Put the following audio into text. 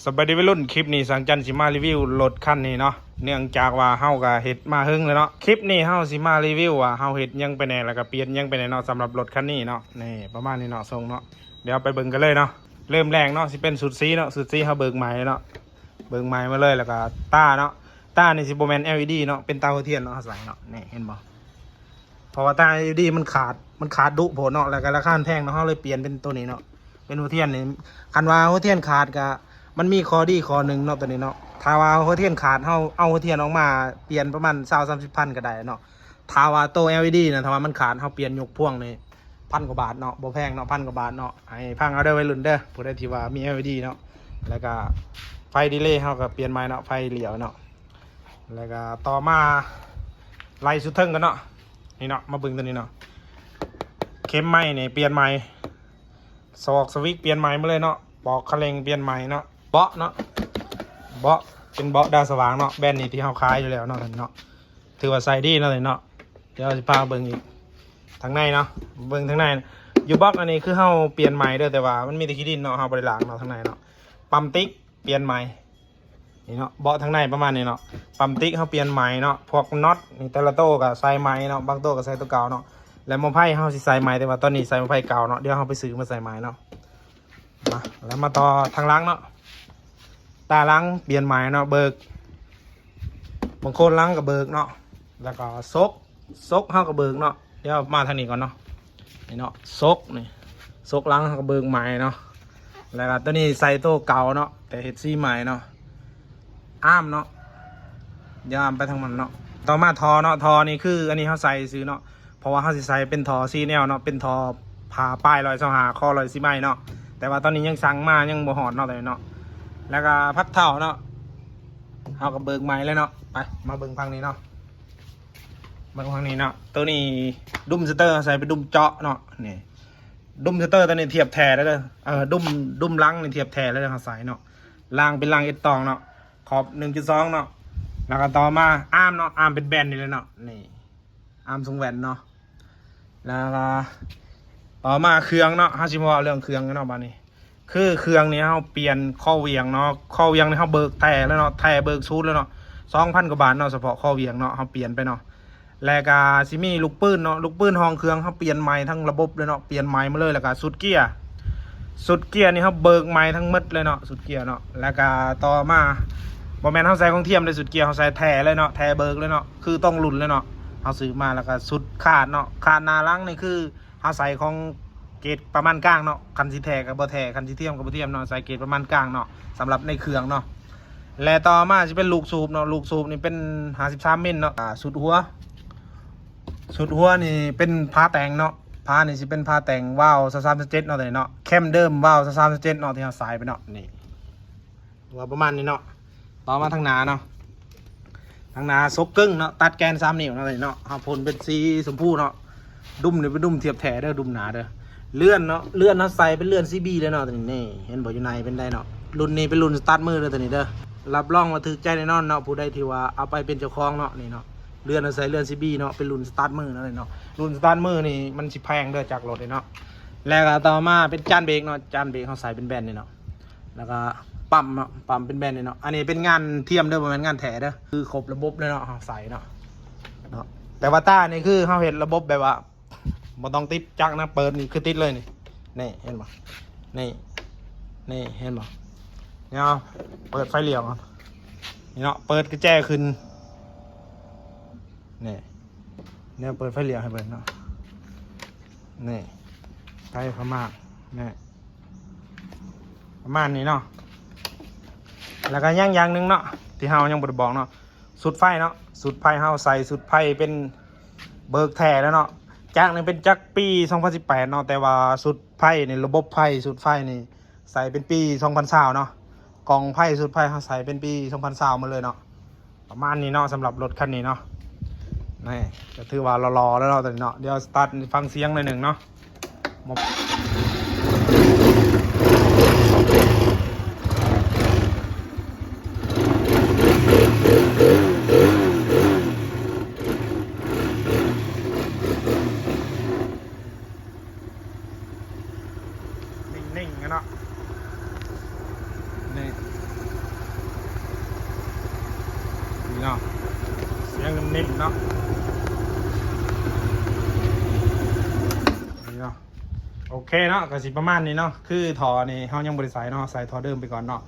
ສະບາຍດີໄວລຸ້ນ, ຄລິບນີ້ຊ່າງຈັນຊິມາຣີວິວລົດຄັນນີ້ເນາະ, ເນື່ອງຈາກວ່າເຮົາກະເຮັດມາເຮິງແລ້ວເນາະ. ຄລິບນີ້ເຮົາຊິມາຣີວິວວ່າເຮົາເຮັດຫຍັງໄປແດ່ ແລ້ວກະປ່ຽນຫຍັງໄປແດ່ເນາະ ສຳລັບລົດຄັນນີ້ເນາະ. ນີ້ປະມານນີ້ເນາະ ຊົງເນາະ, ດຽວໄປເບິ່ງກັນເລີຍເນາະ. ເລີ່ມແລກເນາະ ຊິເປັນຊຸດສີເນາະ, ຊຸດສີເຮົາເບີກໃໝ່ເນາະ, ເບີກໃໝ່ມາເລີຍ. ແລ້ວກະຕາເນາະ, ຕານີ້ຊິບໍ່ແມ່ນ ແອລອີດີ ເນາະ, ເປັນຕາຫົວທຽນເນາະ ເຮົາໃສ່ເນາະ. ນີ້ເຫັນບໍ່? ເພາະວ່າຕາ ແອລອີດີ ມັນຂາດ ມັນຂາດດຸໂພດເນາະ, ແລ້ວກະລາຄາມັນແພງເນາະ, ເຮົາເລີຍປ່ຽນເປັນໂຕນີ້ເນາະ ເປັນຫົວທຽນນີ້. ຄັນວ່າຫົວທຽນຂາດກະ ມັນມີຂໍ້ດີຂໍ້ໜຶ່ງເນາະ ໂຕນີ້ເນາະ. ຖ້າວ່າຫົວທຽນຂາດ ເຮົາເອົາຫົວທຽນອອກມາປ່ຽນປະມານຊາວ ສາມສິບພັນກະໄດ້ເນາະ. ຖ້າວ່າໂຕ ແອລອີດີ ນະ ຖ້າວ່າມັນຂາດ ເຮົາປ່ຽນຍົກພວງນີ້ ພັນກວ່າບາດເນາະ, ບໍ່ແພງເນາະ, ພັນກວ່າບາດເນາະ. ໃຫ້ຟັງເອົາເດີໄວລຸ້ນເດີ ຜູ້ໃດທີ່ວ່າມີ ແອລອີດີ ເນາະ. ແລ້ວກະໄຟດີເລເຮົາກະປ່ຽນໃໝ່ເນາະ, ໄຟຫຼຽວເນາະ. ແລ້ວກະຕໍ່ມາໄລ່ສຸດເທິງກັນເນາະ. ນີ້ເນາະ ມາເບິ່ງໂຕນີ້ເນາະ, ເຂັມໄມ້ນີ້ປ່ຽນໃໝ່, ສອກສະວິກປ່ຽນໃໝ່ໝົດເລີຍເນາະ, ປອກຄະເລັງປ່ຽນໃໝ່ເນາະ, ເບາະເນາະ ເບາະເປັນເບາະດາວສະຫວ່າງເນາະ, ແບຣນນີ້ທີ່ເຮົາຂາຍຢູ່ແລ້ວເນາະ ໂຕນີ້ເນາະ. ຖືວ່າໃຊ້ດີເນາະ ໂຕນີ້ເນາະ. ດຽວຊິພາເບິ່ງອີກທາງໃນເນາະ, ເບິ່ງທາງໃນ. ຢູ່ບັອກອັນນີ້ຄືເຮົາປ່ຽນໃໝ່ເດີ, ແຕ່ວ່າມັນມີແຕ່ຂີ້ດິນເນາະ, ເຮົາບໍ່ໄດ້ລ້າງເນາະ. ທາງໃນເນາະ ປ້ຳຕິກປ່ຽນໃໝ່ ນີ້ເນາະ, ເບາະທາງໃນປະມານນີ້ເນາະ. ປ້ຳຕິກເຮົາປ່ຽນໃໝ່ເນາະ, ພວກນັອດນີ້ແຕ່ລະໂຕກະໃສ່ໃໝ່ເນາະ, ບາງໂຕກະໃສ່ໂຕເກົ່າເນາະ. ແລະໝໍ້ໄຟເຮົາຊິໃສ່ໃໝ່, ແຕ່ວ່າຕອນນີ້ໃສ່ໝໍ້ໄຟເກົ່າເນາະ, ດຽວເຮົາໄປຊື້ມາໃສ່ໃໝ່ເນາະ. ມາ ແລ້ວມາຕໍ່ທາງຫຼັງເນາະ, ຕາຫຼັງປ່ຽນໃໝ່ເນາະ, ເບີກ ບາງຄົນຫຼັງກະເບີກເນາະ. ແລ້ວກະສົກ ສົກເຮົາກະເບີກເນາະ, ດຽວມາທາງນີ້ກ່ອນເນາະ. ນີ້ເນາະ ສົກນີ້ ສົກຫຼັງເຮົາກະເບີກໃໝ່ເນາະ. ແລ້ວກະໂຕນີ້ໃສ່ໂຕເກົ່າເນາະ ແຕ່ເຮັດສີໃໝ່ເນາະ, ອາມເນາະ. ດຽວອາມໄປທາງມັນເນາະ. ຕໍ່ມາທໍ່ເນາະ, ທໍ່ນີ້ຄືອັນນີ້ເຮົາໃສ່ຊື່ເນາະ, ເພາະວ່າເຮົາຊິໃສ່ເປັນທໍ່ສີ່ແນວເນາະ, ເປັນທໍ່ຜ້າປ້າຍຮ້ອຍຊາວຫ້າ ຄໍຮ້ອຍສີ່ໄມ້ເນາະ. ແຕ່ວ່າຕອນນີ້ຍັງສັ່ງມາຍັງບໍ່ຮອດເນາະ ໂຕນີ້ເນາະ. ແລ້ວກະພັກເທົ້າເນາະ ເຮົາກະເບີກໃໝ່ເລີຍເນາະ. ໄປ ມາເບິ່ງຝັ່ງນີ້ເນາະ, ເບິ່ງຝັ່ງນີ້ເນາະ. ໂຕນີ້ດຸມສະເຕີໃສ່ເປັນດຸມເຈາະເນາະ. ນີ້ດຸມສະເຕີໂຕນີ້ທຽບແທ້ເລີຍເດີ, ເອີ ດຸມ ດຸມຫຼັງນີ້ທຽບແທ້ເລີຍ ເຮົາໃສ່ເນາະ. ລາງເປັນລາງເອັດຕອງເນາະ, ຂອບໜຶ່ງຈຸດສອງເນາະ. ແລ້ວກະຕໍ່ມາອາມເນາະ, ອາມເປັນແບຣນນີ້ເລີຍເນາະ. ນີ້ ອາມຊົງແວ່ນເນາະ. ແລ້ວກະຕໍ່ມາເຄື່ອງເນາະ, ເຮົາຊິມາເວົ້າເລື່ອງເຄື່ອງກັນເນາະບາດນີ້. ຄືເຄື່ອງນີ້ເຮົາປ່ຽນຂໍ້ຫວ່ຽງເນາະ, ຂໍ້ຫວ່ຽງນີ້ເຮົາເບີກແທ້ເລີຍເນາະ, ແທ້ເບີກສູດເລີຍເນາະ, ສອງພັນກວ່າບາດເນາະ ສະເພາະຂໍ້ຫວ່ຽງເນາະ ເຮົາປ່ຽນໄປເນາະ. ແລ້ວກະຊິມີລູກປືນເນາະ, ລູກປືນຫ້ອງເຄື່ອງເຮົາປ່ຽນໃໝ່ທັງລະບົບເລີຍເນາະ, ປ່ຽນໃໝ່ໝົດເລີຍ. ແລ້ວກະຊຸດເກຍ ຊຸດເກຍນີ້ເຮົາເບີກໃໝ່ທັງໝົດເລີຍເນາະ, ຊຸດເກຍເນາະ. ແລ້ວກະຕໍ່ມາ ບໍ່ແມ່ນເຮົາໃສ່ຂອງທຽມເດ້ຊຸດເກຍ, ເຮົາໃສ່ແທ້ເລີຍເນາະ, ແທ້ເບີກເລີຍເນາະ, ຄືຕ້ອງລຸ້ນເລີຍເນາະ. ເຮົາຊື້ມາແລ້ວກະຊຸດຄາດເນາະ, ຄາດໜ້າຫຼັງນີ້ຄືເຮົາໃສ່ຂອງເກຣດປະມານກາງເນາະ, ຄັນຊິແທ້ກະບໍ່ແທ້, ຄັນຊິທຽມກະບໍ່ທຽມເນາະ, ໃສ່ເກຣດປະມານກາງເນາະ ສຳລັບໃນເຄື່ອງເນາະ. ແລະຕໍ່ມາຊິເປັນລູກສູບເນາະ, ລູກສູບນີ້ເປັນຫ້າສິບສາມມິນເນາະ. ອາ ຊຸດຫົວ ຊຸດຫົວນີ້ເປັນຝາແຕ່ງເນາະ, ຝານີ້ຊິເປັນຝາແຕ່ງວາວຊາວສາມເຈັດເນາະ ໂຕນີ້ເນາະ, ແຄມເດີມວາວຊາວສາມເຈັດເນາະ ທີ່ເຮົາໃສ່ໄປເນາະ. ນີ້ ວ່າປະມານນີ້ເນາະ. ຕໍ່ມາທາງໜ້າເນາະ, ທາງໜ້າສົກເກິ່ງເນາະ, ຕັດແກນສາມນິ້ວເນາະ ໂຕນີ້ເນາະ. ເຮົາພົ່ນເປັນສີຊົມພູເນາະ, ດຸມນີ້ເປັນດຸມທຽບແທ້ເດີ, ດຸມໜ້າເດີ. ເລື່ອນເນາະ, ເລື່ອນເຮົາໃສ່ເປັນເລື່ອນຊີບີເລີຍເນາະ ໂຕນີ້. ນີ້ ເຫັນບໍ່ ຢູ່ໃນເປັນໃດເນາະ. ລຸ້ນນີ້ເປັນລຸ້ນສະຕາດມືເດີ ໂຕນີ້ເດີ. ຮັບຮອງວ່າຖືກໃຈແນ່ນອນເນາະ ຜູ້ໃດທີ່ວ່າເອົາໄປເປັນເຈົ້າຂອງເນາະ. ນີ້ເນາະ ເລື່ອນເຮົາໃສ່ເລື່ອນຊີບີເນາະ, ເປັນລຸ້ນສະຕາດມືເນາະ ໂຕນີ້ເນາະ. ລຸ້ນສະຕາດມືນີ້ມັນຊິແພງເດີຈາກລົດນີ້ເນາະ. ແລ້ວກະຕໍ່ມາເປັນຈານເບຣກເນາະ, ຈານເບຣກເຮົາໃສ່ເປັນແບຣນນີ້ເນາະ. ແລ້ວກະປ້ຳເນາະ, ປ້ຳເປັນແບຣນນີ້ເນາະ. ອັນນີ້ເປັນງານທຽມເດີ ບໍ່ແມ່ນງານແທ້ເດີ, ຄືຄົບລະບົບເລີຍເນາະ, ເຮົາໃສ່ເນາະ ເນາະ. ແຕ່ວ່າຕານີ້ຄືເຮົາເຮັດລະບົບແບບວ່າ ບໍ່ຕ້ອງຕິດຈັກນະ, ເປີດນີ້ຄືຕິດເລີຍນີ້. ນີ້ເຫັນບໍ່? ນີ້ ນີ້ເຫັນບໍ່? ດຽວເປີດໄຟລ້ຽວກ່ອນ. ນີ້ເນາະ, ເປີດກະແຈຂຶ້ນ. ນີ້ ດຽວເປີດໄຟລ້ຽວໃຫ້ເບິ່ງເນາະ. ນີ້ ໄຟພະມ່າ ນີ້ ປະມານນີ້ເນາະ. ແລ້ວກະຍັງຢ່າງໜຶ່ງເນາະ ທີ່ເຮົາຍັງບໍ່ໄດ້ບອກເນາະ, ຊຸດໄຟເນາະ. ຊຸດໄຟເຮົາໃສ່ຊຸດໄຟເປັນເບີກແທ້ແລ້ວເນາະ. ຈັກນີ້ເປັນຈັກປີສອງພັນສິບແປດເນາະ, ແຕ່ວ່າຊຸດໄຟນີ້ ລະບົບໄຟ ຊຸດໄຟນີ້ໃສ່ເປັນປີສອງພັນຊາວເນາະ. ກ່ອງໄຟ ຊຸດໄຟເຮົາໃສ່ເປັນປີສອງພັນຊາວໝົດເລີຍເນາະ. ປະມານນີ້ເນາະ ສຳລັບລົດຄັນນີ້ເນາະ. ນີ້ກະຖືວ່າຫຼໍ່ໆແລ້ວເນາະ ໂຕນີ້ເນາະ. ດຽວສະຕາດໃຫ້ຟັງສຽງໜ້ອຍໜຶ່ງເນາະ. ນິ່ງໆ ເນາະ. ນີ້ ເນາະ ສຽງເນັ້ນໆເນາະ ນີ້ເນາະ ໂອເຄເນາະ ກໍຊິປະມານນີ້ເນາະ ຄືທໍ່ນີ້ເຮົາຍັງບໍ່ໄດ້ໃສ່ເນາະ ເຮົາໃສ່ທໍ່ເດີມໄປກ່ອນເນາະ.